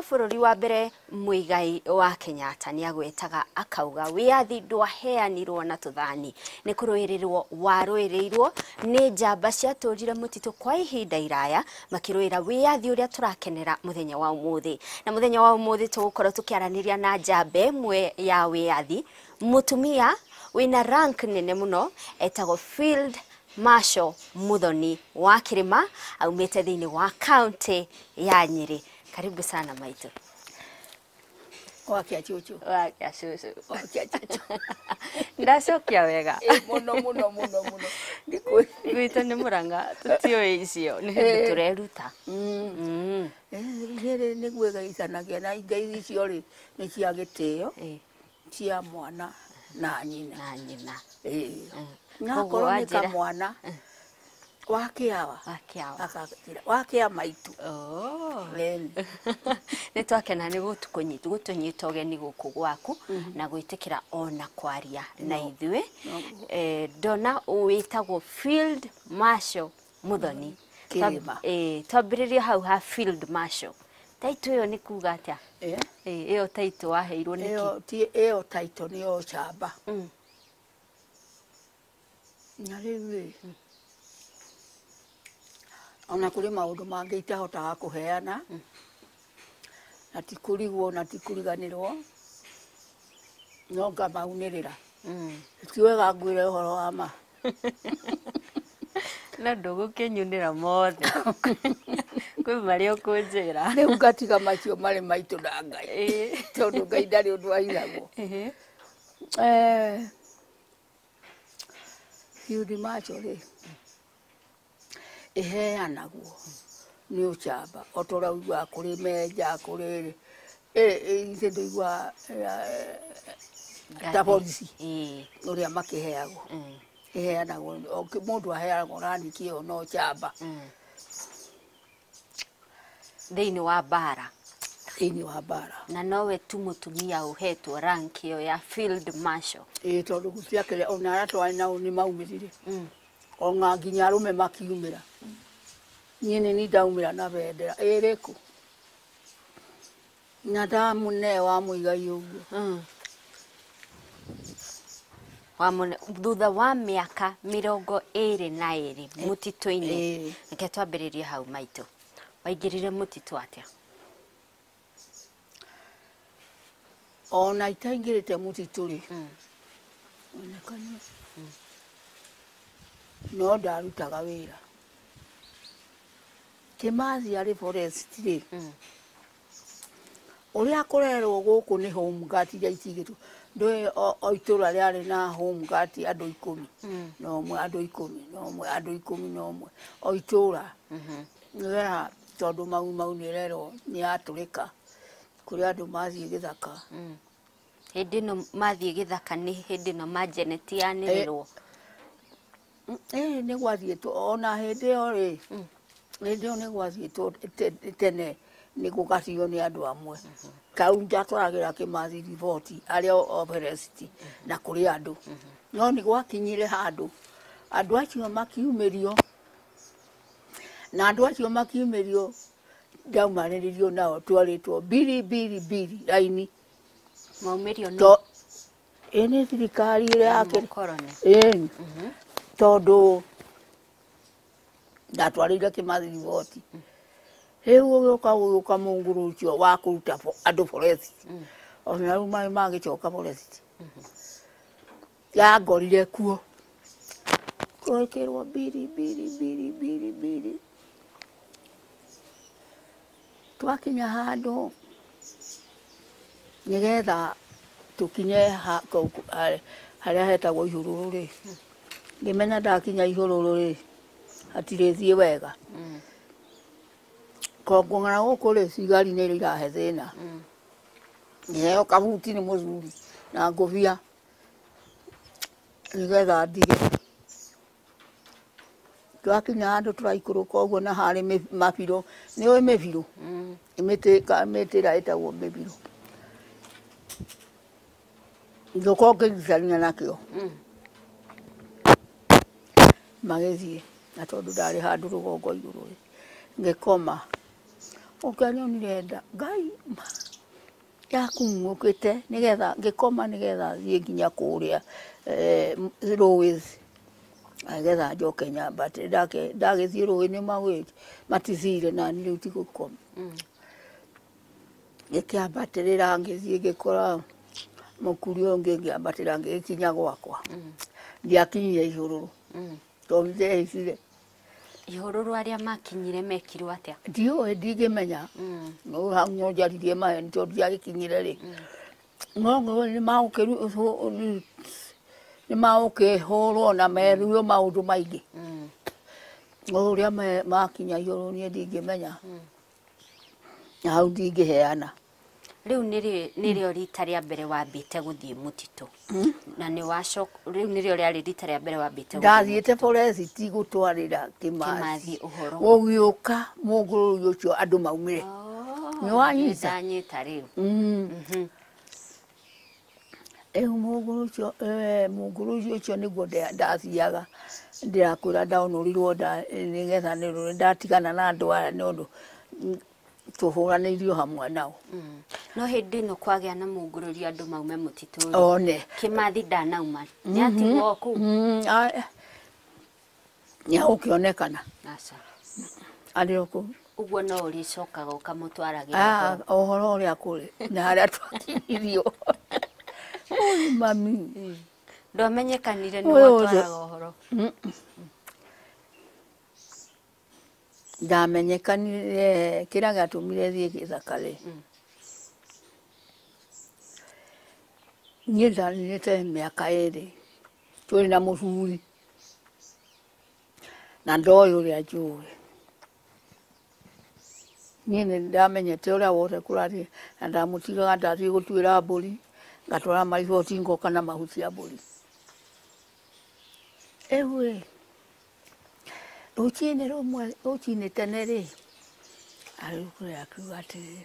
bũrũri wa mbere Muigai wa Kenyatta nĩagwetaga akauga wĩyathi ndwaheanirwo na tũthani, nĩ kũrũĩrĩrwo warũĩrĩirwo nĩ njamba ciatũrire mũtitũ kwa ihinda iraya makĩrũĩra wĩyathi ũrĩa tũrakenera mũthenya wa ũmũthĩ. Na mũthenya wa ũmũthĩ tũgũkorwo tũkĩaranĩria na njamba ĩmwe ya wĩyathi, mũtumia wĩna rank nene mũno etagwo Field Marshal Muthoni wa Kirima, aumĩte thĩinĩ wa county ya Nyeri. Karibu sana maitũ. Wakia cucu. Wakia cucu. Wakia cucu. Ndacokia wega. Mũno mũno mũno mũno. Gwitũ nĩ Mũrang'a, tũtiũĩ icio, nĩ hĩndĩ tũreruta. Rĩrĩ nĩguo ĩgeithanagia na ngeithi icio rĩ nĩ cia gĩtĩo cia mwana na nyina. Na nyina. Na akorwo nĩ kamwana wa kĩawa. Wa kĩawa. Akakĩra wa kĩa maitũ. Nĩ twakena nĩ gũtũnyita ũgeni gũkũ gwaku na gwĩtĩkĩra ona kwaria na ithuĩ. Ndona wĩtagwo Field Marshal Muthoni Kirima. Twambĩrĩrie hau ha Field Marshal. Taitũ ĩyo nĩ kuga atĩa? Ĩyo taitũ waheirwo nĩkĩ? Ĩyo taitũ nĩyo ũcamba. Na rĩu rĩ, ona kũrĩ maũndũ mangĩ itahotaga kũheana, na ti kũrigwo na ti kũriganĩrwo, no ngamaunĩrĩra. Ti wega ngwĩre ũhoro wa ma. No ndũgũkĩnyunĩra mothe. Kwĩ marĩa ũkũnjĩra. Rĩu ngatiga macio marĩ maitũ na Ngai, tondũ Ngai ndarĩ ũndũ ahithagwo. Field Marshal rĩ, ĩheanagwo nĩ ũcamba o ta ũrĩa ũiguaga kũrĩ menja, kũrĩ ithe ndũiguaga ta borithi ũrĩa makĩheagwo. Ĩheanagwo, mũndũ aheagwo raniki ĩyo na ũcamba. Thĩinĩ wa mbara. Thĩinĩ wa mbara. Na nowe tu mũtumia ũhetwo rank ĩyo ya Field Marshal. Ĩĩ, tondũ gũtiakĩrĩ ona arĩa twarĩ nao nĩ maumĩrire. Ona nginya arũme makiumĩra. Niĩ nĩ niĩ ndaumĩra na bendera ĩrĩkũ? Na ndamũne wa Muigai ũguo. Thutha wa mĩaka 22 mũtitũ-inĩ. Reke twambĩrĩrie hau maitũ. Waingĩrire mũtitũ atĩa? Ona itaingĩrĩte mũtitũ rĩ, no ndarutaga wĩra. Kĩmathi arĩ forest rĩ, ũrĩa kũrerwo gũkũ nĩ home guard iria itigĩtwo. Ndũĩ o itũra rĩarĩ na home guard andũ 10 na ũmwe, andũ 10 na ũmwe, andũ 10 na ũmwe o itũra. Nĩgetha tondũ Mau Mau nĩ ĩrerwo nĩ yatũrĩka, kũrĩ andũ mathiĩ gĩthaka. Hĩndĩ ĩno mathiĩ gĩthaka nĩ hĩndĩ ĩno Majeneti yanĩrĩrwo? Nĩ gwathiĩtwo ona hĩndĩ ĩyo rĩ, hĩndĩ ĩyo nĩ gwathiĩtwo tene nĩ gũgacio nĩ andũ amwe. Kau ndatwaragĩra Kĩmathi riboti arĩa o forest na kũrĩ andũ. No nĩ gwakinyire handũ andũ acio makiumĩrio, na andũ acio makiumĩrio ndaumanĩrĩrio nao twarĩtwo mbiri mbiri mbiri raini. Maumĩrio nũ? Ĩ nĩ thirikari ĩrĩa Ya yakĩrĩ. mũkoroni. Ĩĩ. Tondũ ndatwarĩire Kĩmathi riboti. Rĩu gũgĩũka gũgĩũka mũngũrũ ũcio wa kũruta andũ forest. Ona rĩu maĩ magĩcoka forest. Yangorire kuo. Gwĩkĩrwo mbiri mbiri mbiri mbiri mbiri. Twakinya handũ nĩgetha tũkinye harĩa hetagwo ihũrũrũ rĩ, ngĩmenya ndakinya ihũrũrũ rĩ, hatirĩthiĩ wega. Kongong'ana gũkũ rĩ, cigari nĩ irahe thĩna. Ngĩheo kabuti nĩ mũthuri na ngũbia nĩgetha ndige. Twakinya handũ tũraikũrũka ũguo na harĩ mabirũ. Nĩ ũĩ mĩbirũ? Mĩtĩ ĩrĩa ĩtagwo mĩbirũ. Ngĩũka ngĩgucania nakĩo. Magĩthiĩ, na tondũ ndarĩ handũ rũgongo igũrũ rĩ, ngĩkoma. Ũkĩanyonire nda Ngai yakung'ũkĩte nĩgetha ngĩkoma nĩgetha thiĩ nginya kũrĩa rũĩ nĩgetha njoke nyambate. Ndagĩthiĩ rũĩ nĩ matithire nani rĩu ti gũkoma. Ngĩkĩambatĩrĩra ngĩthiĩ ngĩkora mũkuri ũngĩ ngĩambatĩra ngĩgĩkinya gwakwa. Ndiakinyire ihũrũrũ tondũ ndehaicire. Ihũrũrũ arĩa makinyire mekirwo atĩa? Ndiũĩ, ndingĩmenya. No hau no njaririe maheni tondũ ndiagĩkinyire rĩ. No nĩ magũkĩhũrwo na merirwo maũndũ maingĩ. No ũrĩa makinya ihũrũrũ niĩ ndingĩmenya. Na hau ndingĩheana. Rĩu nĩrĩo rita rĩa mbere wambĩte gũthiĩ mũtitũ. Na nĩ wacoka rĩu nĩrĩo rĩarĩ rita rĩa mbere wambĩte gũthiĩ. Ndathiĩte forest gũtwarĩra Kĩmathi ũhoro. Gũgĩũka mũngũrũri ũcio andũ maumire. Nĩ wanyita? Ndanyita rĩu. Rĩu mũngũrũri ũcio nĩguo ndathiaga ndĩrakwĩra ndaũnũrirwo nĩgetha ndatigana na andũ aya nĩ ũndũ tũhũranĩirio hamwe nao. No hĩndĩ ĩno kwagĩa na mũngũrũri andũ maume mũtitũ. One. Kĩmathi ndanauma. Nĩ atigwo kũu. Nĩ agũkĩonekana. Aca. Arĩ o kũu. Ũguo no ũrĩcokaga ũkamũtwaragĩra ũhoro ũrĩa kũrĩ na harĩa twakinyirio. Oi mami. Ndwamenyekanire nĩ watwaraga ũhoro. Ndamenyekanire kĩrĩa gĩatũmire thiĩ gĩthaka rĩ. Niĩ ndaninĩte mĩaka ĩrĩ twĩrĩ na mũthuri na ndoĩ ũrĩa njũĩ. Niĩ nĩ ndamenyete ũrĩa wothe kũrathiĩ na ndamũtigaga ndathiĩ gũtuĩra mbũri ngatwara mariboti ngoka na mahuti ya mbũri. Rĩu ĩ rũcinĩ rũmwe rũcinĩ tene rĩ arĩũkũrĩa akiuga atĩrĩrĩ,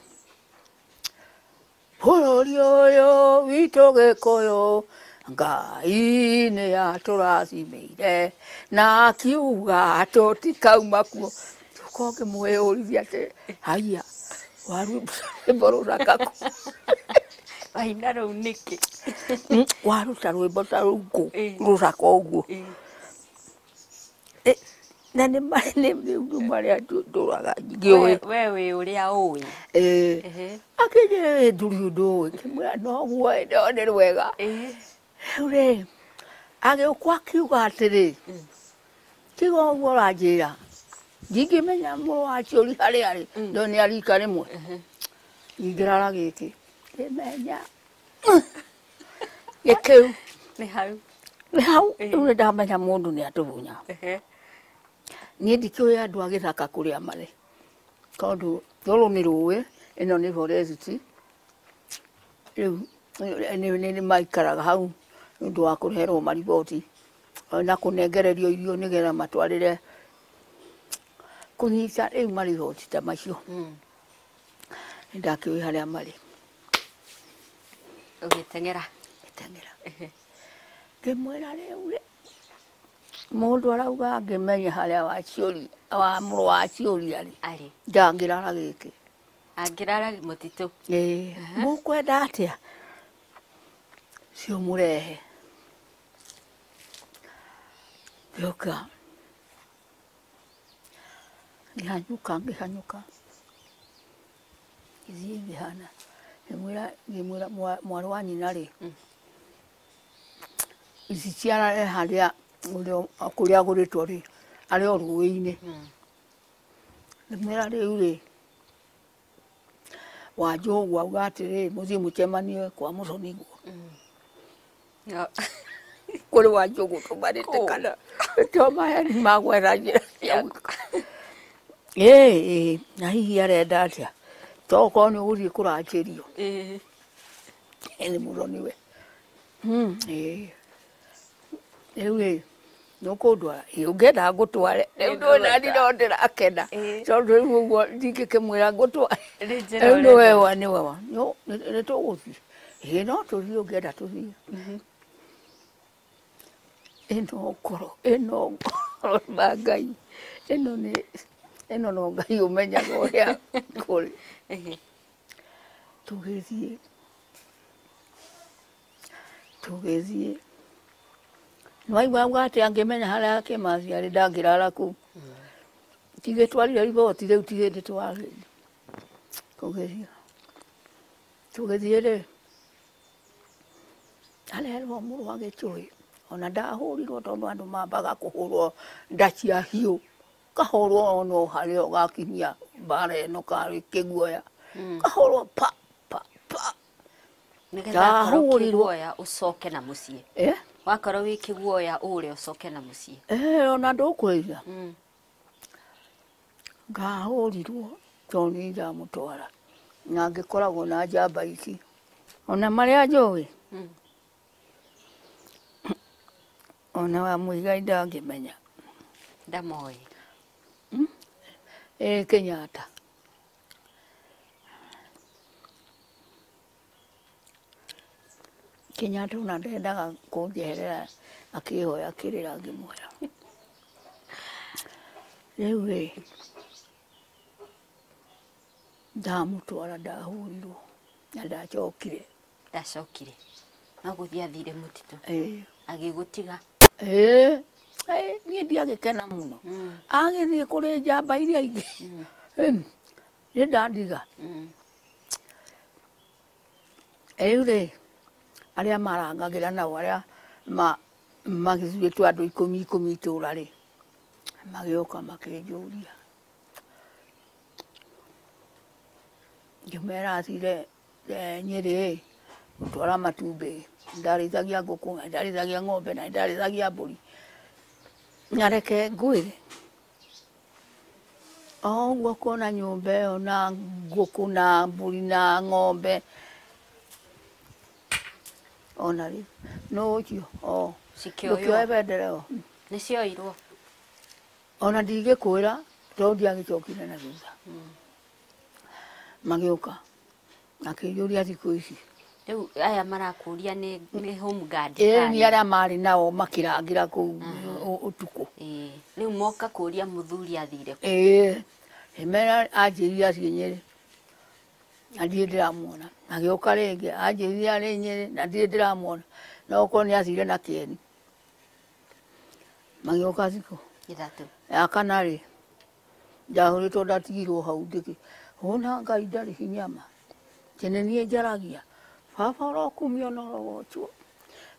bũrũri ũyũ witũ Gĩkũyũ Ngai nĩ atũrathimĩire na akiuga tũtikauma kuo. Ũkorwo ngĩmwĩyũrithia atĩ haiya waruta rwĩmbo rũthaka kũ? Waina rũu nĩkĩ? Waruta rwĩmbo ta rũu kũ rũthaka ũguo? Na nĩ rĩu marĩa ndũraga ngĩũĩ. We wĩ ũrĩa ũĩ. Akĩnjĩra wĩ ndũrĩ ũndũ ũĩ. Ngĩmwĩra noguo nĩ rwega. Rĩu rĩ agĩũka akiuga atĩrĩ, tiga ũguo ũranjĩra ndingĩmenya mũrũ wa Ciũri harĩa arĩ no nĩ arika rĩmwe. Ingĩrara gĩkĩ ngĩmenya gĩkĩu nĩ hau. Nĩ hau rĩu nĩ ndamenya mũndũ nĩ atũbunya. Niĩ ndikĩũĩ andũ a gĩthaka kũrĩa marĩ tondũ rũrũ nĩ rũĩ, ĩno nĩ forest. Rĩu nĩ maikaraga hau nĩ ũndũ wa kũreherwo mariboti na kũnengererio irio nĩgetha matwarĩre kũnyita rĩu mariboti ta macio. Nĩ ndakĩũĩ harĩa marĩ. Ũgĩteng'era? Ngĩteng'era. Ngĩmwĩra rĩu rĩ mũndũ arauga angĩmenya harĩa wa mũrũ wa Ciũri arĩ Arĩ. ndangĩrara gĩkĩ. Angĩrara mũtitũ. Ĩĩ. Mũkwenda atĩa? Cio mũrehe. Ngĩũka. Ngĩhanyũka ngĩhanyũka. Ngĩthiĩ ngĩhana. Ngĩmwĩra mwarĩ wa nyina rĩ ici ciarare harĩa kũrĩa agũrĩtwo rĩ arĩ o rũĩ-inĩ. Ngĩmwĩra rĩu rĩ Wanjũgũ auga atĩrĩ mũthiĩ mũcemanie kwa Mũthoni-guo. Kũrĩ Wanjũgũ tũmarĩte kana to maheni ma gwetha njĩra cia gwĩka. Ĩĩ na hihi arenda atĩa? To okorwo nĩ ũgũthiĩ kũranjĩrio. Nĩ Mũthoni we. Ĩĩ. Rĩu rĩ nĩ ũkũndwara? Ĩĩ ũngĩenda ngũtware. Rĩu ndũĩ nani no ndĩrakena tondũ rĩu ũguo ndingĩkĩmwĩra ngũtware. Rĩu nĩ wewa nĩ wewa nĩ tũgũthiĩ. Ĩĩ no tũthiĩ ũngĩenda tũthiĩ. Ĩno ngoro ĩno ngoro ma Ngai ĩno nĩ Ĩno no Ngai ũmenyaga ũrĩa kũrĩ. Tũgĩthiĩ tũgĩthiĩ nĩwaigua auga atĩ angĩmenya harĩa Kĩmathi arĩ ndangĩrara kũu. Tigĩtwarire riboti rĩu ti hĩndĩ twarĩ tũgĩthiĩ tũgĩthiĩ rĩ arerwo mũrũ wa Gĩchũĩ ona ndahũrirwo tondũ andũ mambaga kũhũrwo nda cia hiũ kahũrwo ono harĩa ũgakinyia mbara ĩno karĩ kĩguoya kahũrwo pa pa pa nĩgetha akorwo kĩguoya ũcoke na mũciĩ. Wakorwo wĩ kĩguoya ũre ũcoke na mũciĩ. Ona ndũkwĩria ngahũrirwo tondũ nĩ ndamũtwara na ngĩkoragwo na njamba ici ona marĩa njũĩ ona wa Muigai ndangĩmenya ndamoĩ. Kenyatta Kenyatta ona ndendaga kũnjeherera akĩhoya kĩrĩra ngĩmuoya. Rĩu rĩ ndamũtwara ndahũrirwo na ndacokire. Ndacokire no gũthiĩ athire mũtitũ agĩgũtiga. Niĩ ndiagĩkena mũno agĩthiĩ kũrĩ njamba iria ingĩ nĩ ndandiga. Rĩu rĩ arĩa marangagĩra nao arĩa magĩcuĩtwo andũ ikũmi ikũmi itũra rĩ magĩũka makĩnjũria ngĩmera athire Nyĩrĩ gũtwara matumbĩ ndarĩithagia ngũkũ na ndarĩithagia ng'ombe na ndarĩithagia mbũri na reke ngwĩre o ũguo kuona nyũmba ĩyo na ngũkũ na mbũri na ng'ombe ona rĩu no ũcio o ndũkĩoe bendera ĩyo nĩcioirwo ona ndingĩkwĩra tondũ ndiagĩcokire na thutha. Magĩũka akĩnjũria thikũ ici rĩu aya marakũria nĩ home guard nĩ arĩa marĩ nao makĩrangĩra kũu ũtukũ. Rĩu moka kũria mũthuri athire kũ. Mera anjĩrire athiĩ Nyĩrĩ na ndirĩ ndĩramuona. Agĩũka rĩngĩ anjĩrire arĩ Nyĩrĩ na ndirĩ ndĩramuona no okorwo nĩ athire na kĩeni. Magĩũka thikũ ithatũ ya kana rĩ ndahũrĩtwo ndatigirwo hau ndĩkĩ ona Ngai ndarĩ hinya ma tene niĩ njaragia baba ũrokumio na ũrogocwo.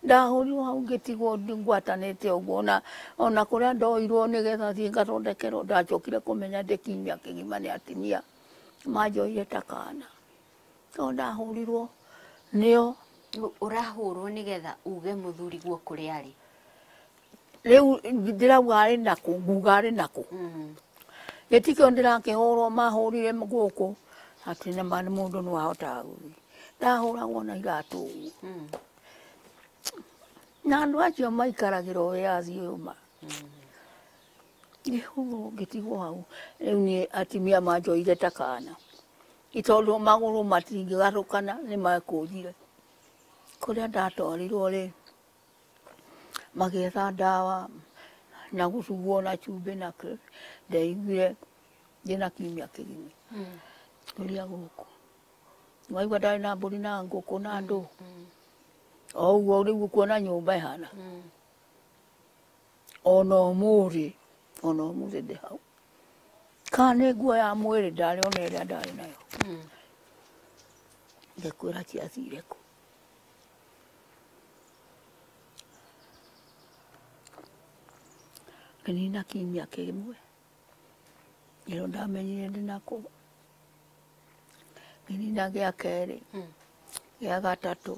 Ndahũrirwo hau ngĩtigwo ngwatanĩte ũguo ona kũrĩa ndoirwo nĩgetha thiĩ ngathondekerwo ndacokire kũmenya ndĩ kiumia kĩgima nĩ atumia manjoire ta kana tondũ ndahũrirwo nĩo. Ũrahũrwo nĩgetha uge mũthuri guo kũrĩa arĩ. Rĩu ndĩrauga arĩ nakũ nguga arĩ nakũ gĩtikĩo ndĩrakĩhũrwo mahũrire gũkũ atĩ nĩma mũndũ no ahotaga gũthiĩ. Ndahũragwo na iratũ ũguo na andũ acio maikaragĩra wĩyathi ũyũ ma ngĩhũrwo ngĩtigwo hau. Rĩu niĩ atumia manjoire ta kana tondũ magũrũ matingĩgarũkana nĩ mekũnjire. Kũrĩa ndatwarirwo rĩ magĩetha ndawa na gũcugwo na cumbĩ na kĩ ndeiguire ndĩna kiumia kĩgima kũrĩa gũkũ waigua ndarĩ na mbũri na ngũkũ na ndũ o ũguo rĩu ũkuona nyũmba ĩhana ona ũmũthĩ ona ũmũthĩ ndĩ hau kana nĩ nguo ya mwĩrĩ ndarĩ ona ĩrĩa ndarĩ nayo ngĩkwĩra ciathire kũ. Ngĩnina kiumia kĩmwe nĩrĩo ndamenyire ndĩnakũ ngĩnina gĩa kerĩ gĩa gatatũ.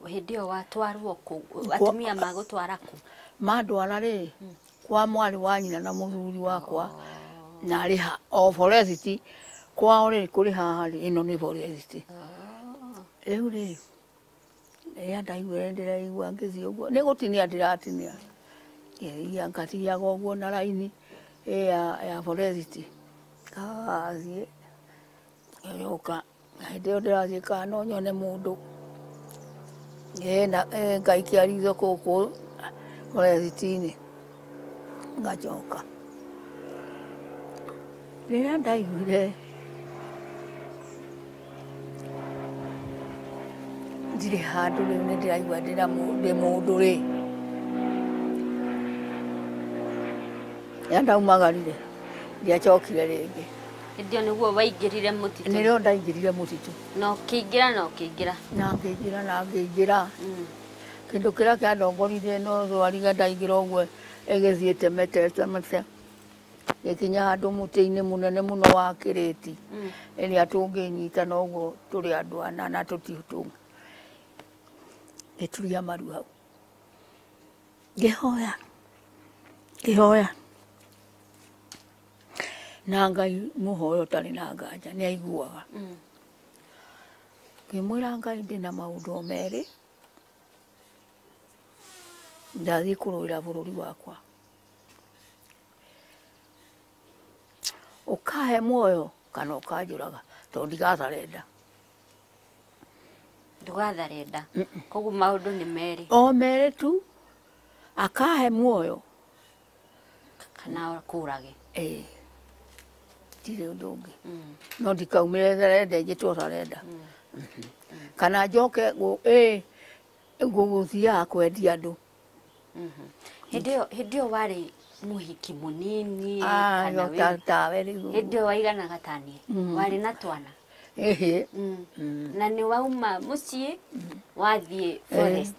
Hĩndĩ ĩyo watwarwo kũ atumia magũtwara kũ? Mandwara rĩ kwa mwarĩ wa nyina na mũthuri wakwa na arĩ o forest kwao rĩ kũrĩ haha rĩ ĩno nĩ forest. Rĩu rĩ rĩrĩa ndaiguire ndĩraigua ngĩthiĩ ũguo nĩ gũtinia ndĩratinia ngĩthiĩ ngathiaga ũguo na raini ya forest ngathiĩ ngĩũka hĩndĩ ĩyo ndĩrathiĩ kana no nyone mũndũ ngaikia ritho gũkũ forest-inĩ ngacoka. Rĩrĩa ndaiguire ndirĩ handũ rĩu nĩ ndĩraigua ndĩ mũndũ rĩ, rĩrĩa ndaumagarire ndiacokire rĩngĩ. Hĩndĩ ĩyo nĩguo waingĩrire mũtitũ? Nĩrĩo ndaingĩrire mũtitũ. Na ũkĩingĩra na ũkĩingĩra? Na ngĩingĩra na ngĩingĩra. Kĩndũ kĩrĩa kĩandongoririe no thwariga ndaingĩra ũguo ĩgĩthiĩ ĩtemete ĩtemete gĩkinya handũ mũtĩ-inĩ mũnene mũno wa kĩrĩti ĩrĩa tũngĩnyita noguo tũrĩ andũ ana na tũtiũtũnga. Ngĩturia maru hau ngĩhoya ngĩhoya na Ngai mũhoyo ũtarĩ na nganja nĩ aiguaga. Ngĩmwĩra Ngai ndĩna maũndũ o merĩ, ndathiĩ kũrũĩra bũrũri wakwa, ũkahe muoyo kana ũkanjũraga tondũ ndigatharenda. Ndũgatharenda. Koguo maũndũ nĩ merĩ? O merĩ tu, akahe muoyo kana kũrage. Ĩĩ, ndirĩ ũndũ ũngĩ. No ndikaumĩre tharenda njĩtwo tharenda. Kana njoke gũthiaga kwendia andũ. Hĩndĩ ĩyo warĩ mũhiki mũnini kana tawe rĩu? Hĩndĩ ĩyo waiganaga ta niĩ? Warĩ na twana? Ĩhĩ. Na nĩ wauma mũciĩ wathiĩ forest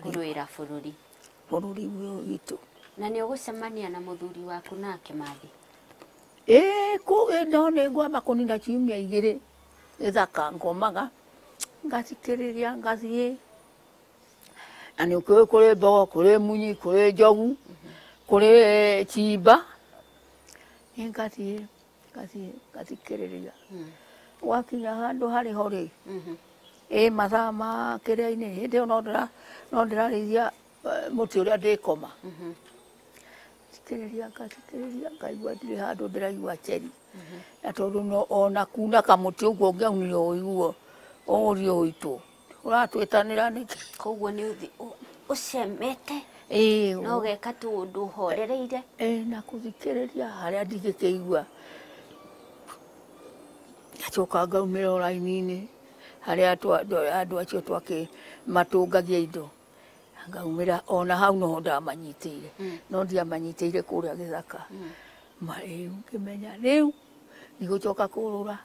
kũrũĩra bũrũri? Bũrũri ũyũ witũ. Na nĩ ũgũcemania na mũthuri waku na Kĩmathi? Ĩĩ, no nĩ ngwamba kũnina ciumia igĩrĩ gĩthaka ngomaga ngathikĩrĩria ngathiĩ. Na nĩ ũkĩũĩ kũrĩ mbogo, kũrĩ munyi, kũrĩ njogu, kũrĩ chimba. Nĩ ngathiĩ ngathiĩ ngathikĩrĩria. Gwakinya handũ harĩ ho rĩ, ĩ mathaa ma kĩrĩa-inĩ hĩndĩ ĩyo no ndĩrarĩithia mũtĩ ũrĩa ndĩkoma. Thikĩrĩria ngathikĩrĩria ngaigua ndirĩ handũ ndĩraigua njeri. Na tondũ ona kuna kamũtĩ ũguo ũngĩaunire ũiguo ũũrio ũitwo. Ũratwĩtanĩra nĩkĩ? Koguo nĩ ũcemete na ũgeka tũũndũ ũhorereire? Ĩĩ, na kũthikĩrĩria harĩa ndingĩkĩigua. Ngacoka ngaumĩra o raini-inĩ harĩa andũ acio matũngagia indo. Ngaumĩra ona hau noho ndamanyitĩire. No ndiamanyitĩire kũrĩa gĩthaka. Rĩu ngĩmenya rĩu ndigũcoka kũrũra.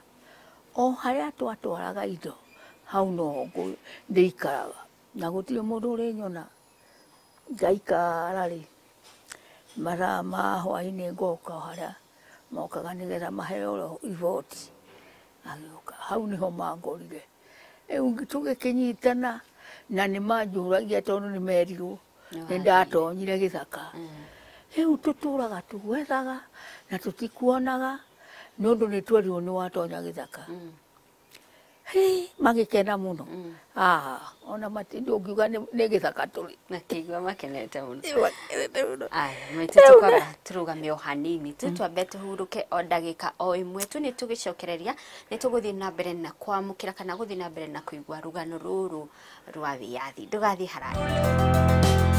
O harĩa twatwaraga indo hau noho ndĩikaraga na gũtirĩ mũndũ ũrĩnyona. Ngaikara rĩ, mathaa ma hwaĩ-inĩ ngoka o harĩa mokaga nĩgetha maheo riboti. Agĩũka hau nĩho mangorire. Rĩu tũgĩkĩnyitana na nĩ manjũragia tondũ nĩ merirwo nĩ ndatonyire gĩthaka. Rĩu tũtũraga tũgwethaga na tũtikuonaga nĩ ũndũ nĩ twerirwo nĩ watonya gĩthaka. Magĩkena mũno. Ona ndũngiuga nĩ gĩthaka tũrĩ. Makĩigua makenete mũno. Aya, maitũ tũkwamba tũrũgame o hanini tu twambe tũhurũke o ndagĩka o ĩmwe tu nĩ tũgĩcokereria nĩ tũgũthiĩ na mbere na kwamũkĩra kana gũthiĩ na mbere na kũigua rũgano rũrũ rwa wĩyathi. Ndũgathiĩ haraya.